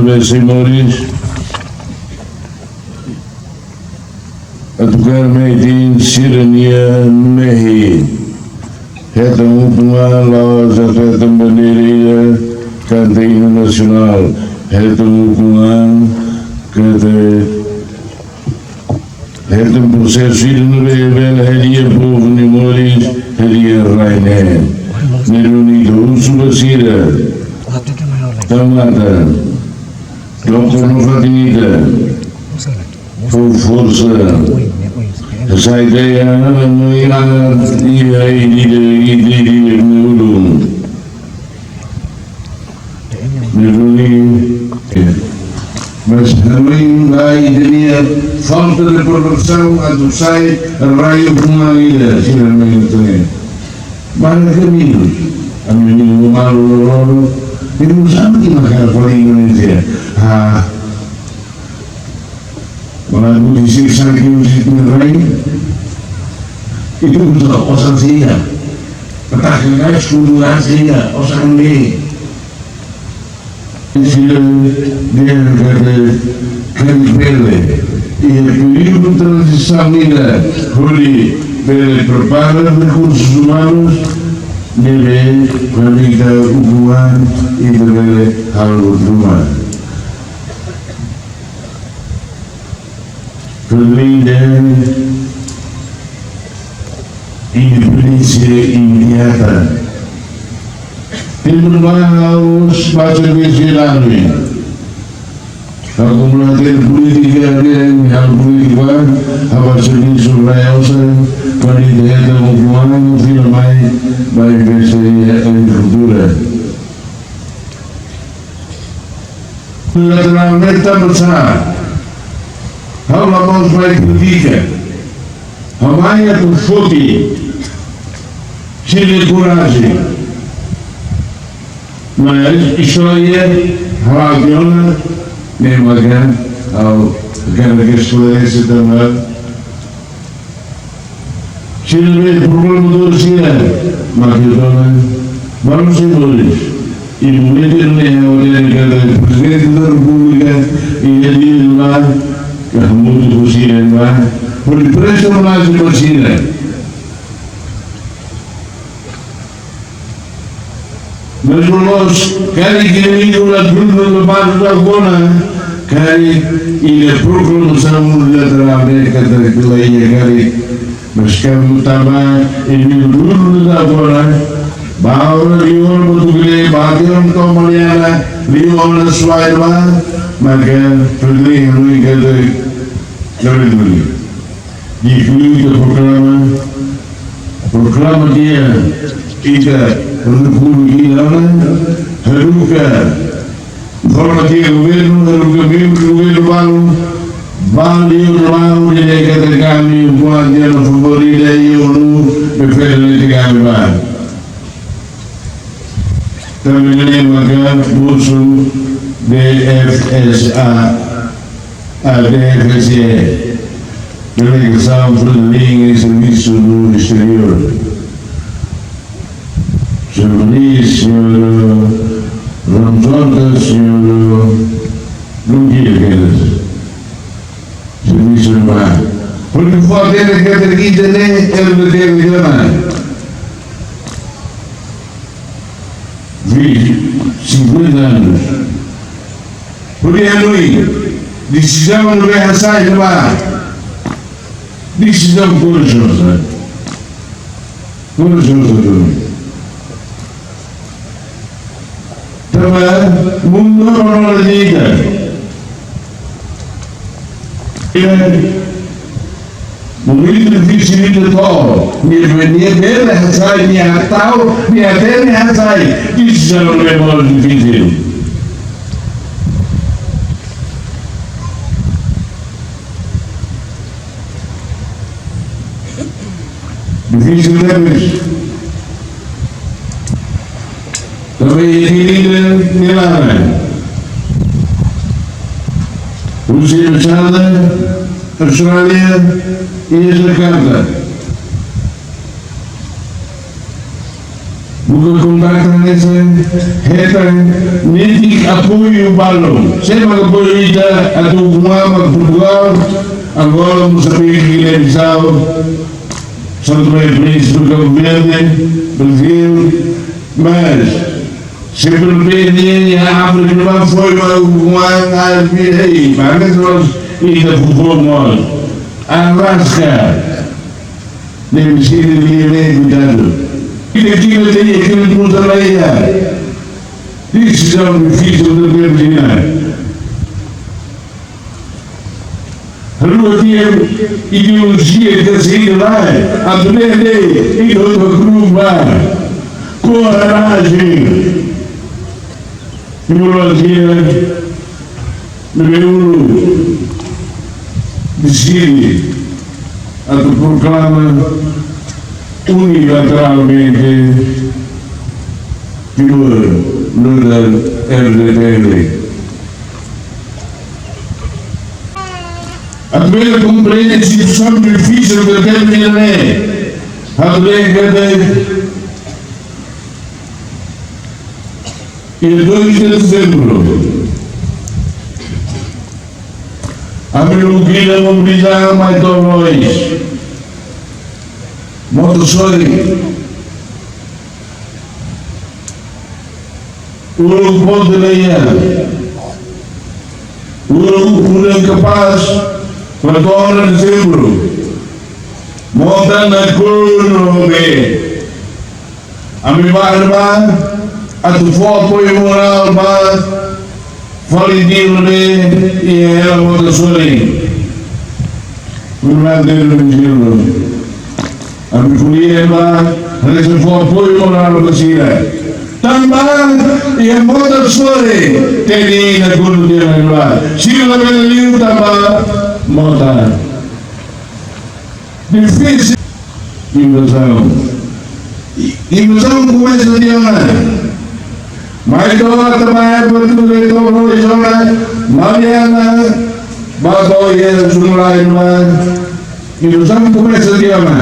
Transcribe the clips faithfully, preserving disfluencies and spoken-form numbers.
Besi moris, atu kaer metin sira-nia mehi. Hetan ukun-an la'ós atu hetan bandeira ida, kanta inu nasionál. Hetan ukun-an katak hetan prosesu ida ne'ebé bele hadi'a povu nia moris, hadi'a rai ne'e. Ne'e duni ita husu ba sira, tau matan, doktor no fatin ita, fó forsa. Sai ideia, no ina, ida, ida, ida, ida, ida, ida, Ne'e duni, eh, mas hanoin ba ita-nia falta de preparasaun atu sai rai ukun-an ida, sira hanoin ita-nia. Mana kamiñu, ami-nia malu loroloron, ita não sabe que na cara fora Indonézia. Ah, Malah buat isi sanki usi tu rai. Itu butuh osan sehingga. Petah kena sepuluh sehingga osan ini. Sila dia kata kan bele. Ia períodu tranzisaun ida hodi bele prepara rekursus umanus ne'ebé kualita ukuan ida bele halo rumah. Perdendo independénsia imediata. Tempu ba ha'u basa besi lami. Akumulasi polítika, hal polítika, ha'u servisu rai osan, kualita hetan ukuan, fila mai ba investe em cultura. Naturalmente, tanba sá, ha'u la mós mai kritika. Ha'u mai atu foti sira-nia korajen. Mas istória hala'o tiha ona, ne'e maka ha'u hakarak esklarese tanba sira ne'ebé problema to'o sira, mak ita ona, balu sei moris. I momentu ne'e ha'u hatene katak Prezidente da Repúblika, i hadi'a ona, ka hamutuk ho sira ona, hodi presiona ba sira. Mas loloos, karik inimigu la dunu la badu la gona, karik ita proklamasaun unilaterál ne'e katak ita la iha karik. Mas karik tanba inimigu dunu la gona, ba ona liu ona Portugés, ba tiha ona to'o Mariana, liu ona Suai ba, maka Frederico Henrique katak, karik duni. Difluita proklama, proklama tiha ita Repúblika ida ona, haruka forma tiha governu, haruka membru governu balu, ba liu la'o de katak ami buat ida favorita i ONU prefere de katak ami ba. Tanba ne'e maka mosu D F S A, a D F S E, Delegasaun Frederico em Serviço no Exterior. Señór Nis, señór Ramos Horta, señór Lungil, ke servisu ba. Hodi fó hatene katak ita ne'e, ita ne'e, ita ne'e. Vinte, cinquenta anos. Hodi hanoin, desizaun ne'ebé hasai ne'ebá, desizaun korajoza. Korajoza duni. Tanba mundu la dita. Momentu difisil ita to'o, nia, nia bele hasai, nia hatau, nia hatene hasai, desizaun ne'ebé mós difisil. Difisil tebes. Tanba ita-nia líder nia laran. Husi Embaixada Austrália iha Jakarta. Buka kontaktu hanesan, hetan netik apoiu balun. Sé mak apoiu ita atu ukun-an ba Portugal, Angola, Mosambike, Guiné-Bissau, São Tomé e Príncipe, Cabo Verde, Brasil, mas sempre pedi a África não foi uma, uma, uma, e mas nós ainda fomos. Alaska, nem precisa de ler, cuidado. E aqui não tem, aqui não usa lá, é. Decisão difícil de determinar. Rua tinha ideologia que se ia lá, a primeira lei, e outra grupo lá. Coragem. Ideologia. Número um, decide atu proklama unilateralmente Timor nu'udar R D T L. Atu bele komprende situasaun difisil ke termina ne'e. Atu bele ke dia dois de dezembro, ami lukila mobiliza mai todos. Mota sorin. Uluk ponte lea. Uluk udan kapás, quatro de dezembro. Mota nakonu be. Ami ba, ami ba atu fó apoiu morál ba Florentino ne'e iha hela mota sorin. Fernando Menezes. Ami ko'alia ba, ami sei fó apoiu morál ba sira. Tanba iha mota sorin, teni nakonu tiha ona. Sira labele liu tanba mota. Difisil. Invazaun. I-, invazaun komesa tiha ona. Mai to'o ita mai ba tuir to'o zona Mariana, ba to'o iha Sumulai mai. Invazaun komesa tiha ona.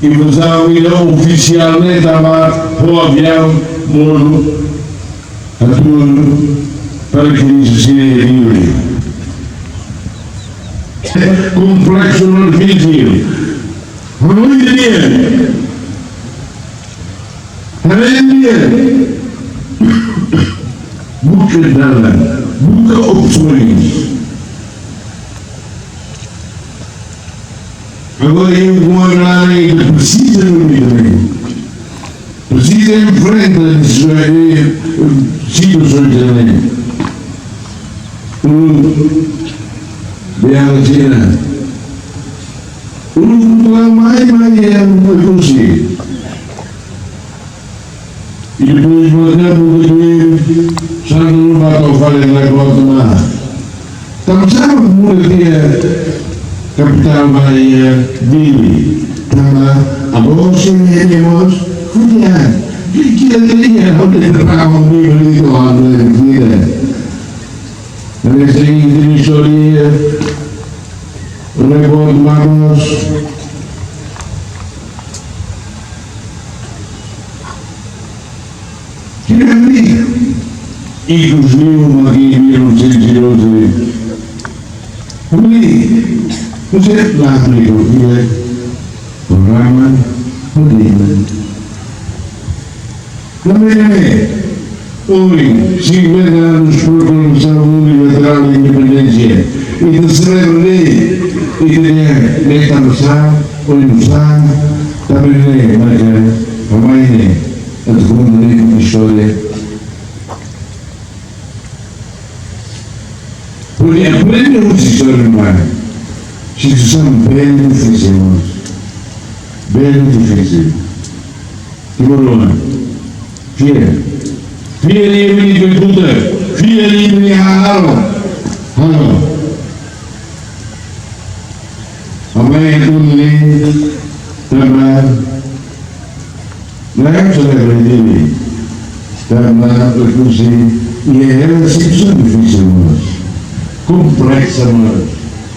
Invazaun ida ofisiál ne'e tanba ho aviaun monu atu para ke iha sira livre. Kompleksu no difísil. Hanoin dia. Hanoin dia. Buka dalan, buka opsoens. Agora, iha uma área que precisa de um medicamento, precisa enfrentar situações também. Um, bem, a vacina. Um, mais, mais, é, não consigo. I depois maka buka duit, sá no ba to'o fali na kota ma. Tanba sá mak muda tiha kapitál ba iha Dili. Tanba agora sei iha mós, fudian. Kira-kira dia, onde trabalha um livro de dono da vida. Mas sei de história, onde pode mais. Kira-kira, ikus liu mak iha mil novecentos e doze. Kuli, você lá aplica o que é programa Podemos. Também é, ontem, cinquenta anos proclamação unilateral da independência. E de celebrar, e de, de, de, também é, mas é, também é, a mãe é, a segunda lei de história. Porque aprende muita história, mas situasaun bem difísil, bem difísil. Timoroan, fiar. Fiar iha imi-nia pergunta, fiar iha imi-nia halo. Halo. Amanhã tudo bem, trabalho. Não é que você vai aprender, trabalho, eu consigo. E é, era situasaun difísil, mas complexa, mas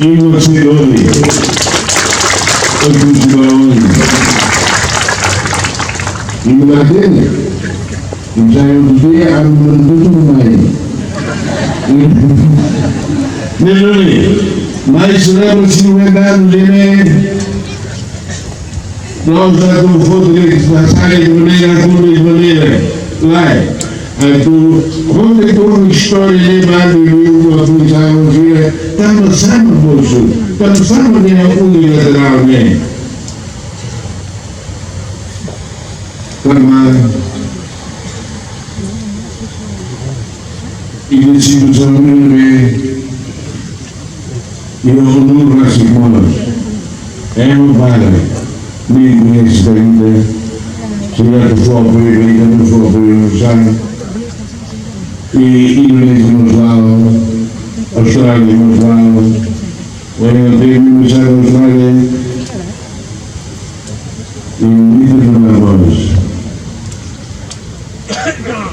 Inu Sidoni. Oitu Sidoni. Inu Latini. Misalnya dia anu mentutu mai. Ne'e duni. Mai selebra cinquenta anos ne'e. Nós atu foti, atu sai de maneira, atu de maneira. Lae. Atu konta toda istória de Manu, atu sai um dia. Tanba sá mak bosu. Tanba sá mak ne'e unilateral ne'e. Tanba ita simu sama ne'e. Ita honra si mós. É uma vaga. Ne'e, ne'e, se ainda, se já te for apoio, ainda não for apoio, não sai. E Indonézia mós la'o, Austrália mós la'o, o N L T mós sai Austrália, e muito não é mais.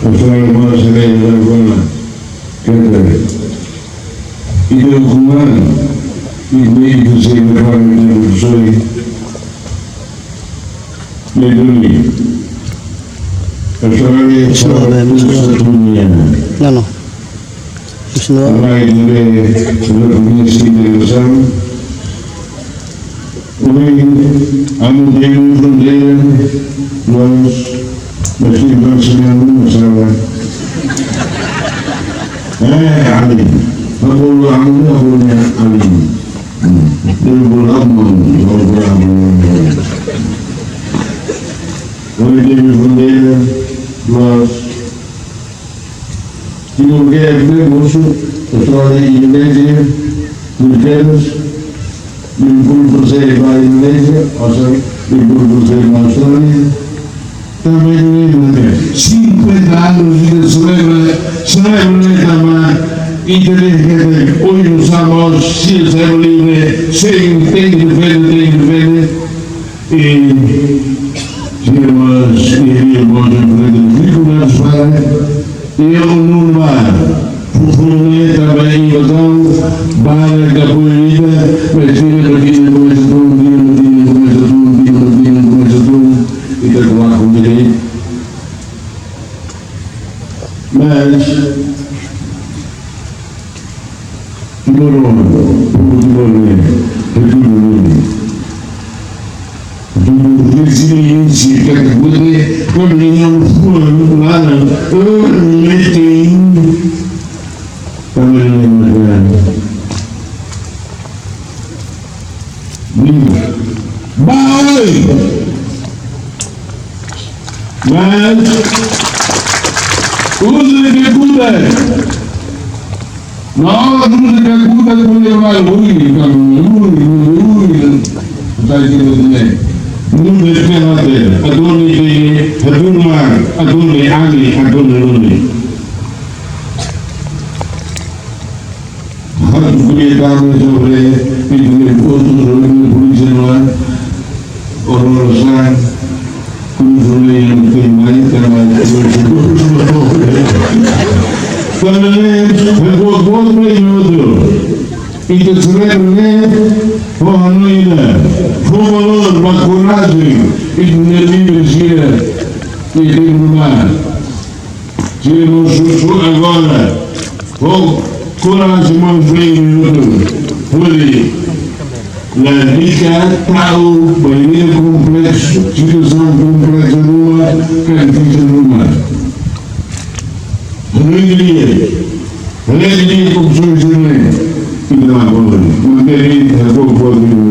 Austrália mós sai agora, quer dizer, e deu com ano, e meio de ser agora, não sei. Ne'e duni. Austrália, Austrália, Austrália. Não, não. Isso não. Vai de ver, ver, conhece a direção. Oi, amo de fronteira, nós, mas tem mais que não, não sabe. É, ali. Agora, agora, agora, ali. Hmm. Dia bola, hmm, bola, bola, hmm. Oi, de fronteira, mas se não quer ver, moço, pessoal da Indonésia, Filipinas, me por você vai Indonésia, ou seja, me por você na Austrália, também não é nada. Cinquenta anos de celebra, celebra, né, também, e também, quer dizer, hoje não está mais, se celebra livre, sem, tem que defender, tem que defender. E, irmãs e irmãos, dificuldades para, e eu não vá, por favor, também invasão, para que a política, mas tira daqui, começa todo dia, no dia, começa todo dia, no dia, começa todo, e está com a direito. Mas, Timor, povo Timor, é tudo lindo. Tudo resiliência, que é que pode, quando não for lá, metem, também não é mais grande. Lindo. Vai! Mas, uza ke kuda. Nós uza ke kuda, kuda vai, ui, ui, ui, ui. Sai ke kuda. Não deve ter nada. Adoni de, adoni mar, adoni ani, adoni luni. Hatu kuliah kami sobre itu, outro sobre polícia no ar, orang-orang, como sobre yang tem mais, tem mais. Também, é boa, boa, bem, outro. E terceiro, né? Porra, não ainda. Com valor, uma coragem, e de energia, e de lugar. Tiremos isso agora. Ho korajen mós bem minutu. Hodi lalika tau ba nia kompleksu, situasaun kompleksu ruma, ka difisil ruma. Alegria, alegria com soluções. E não há problema. Manter a vida com o povo.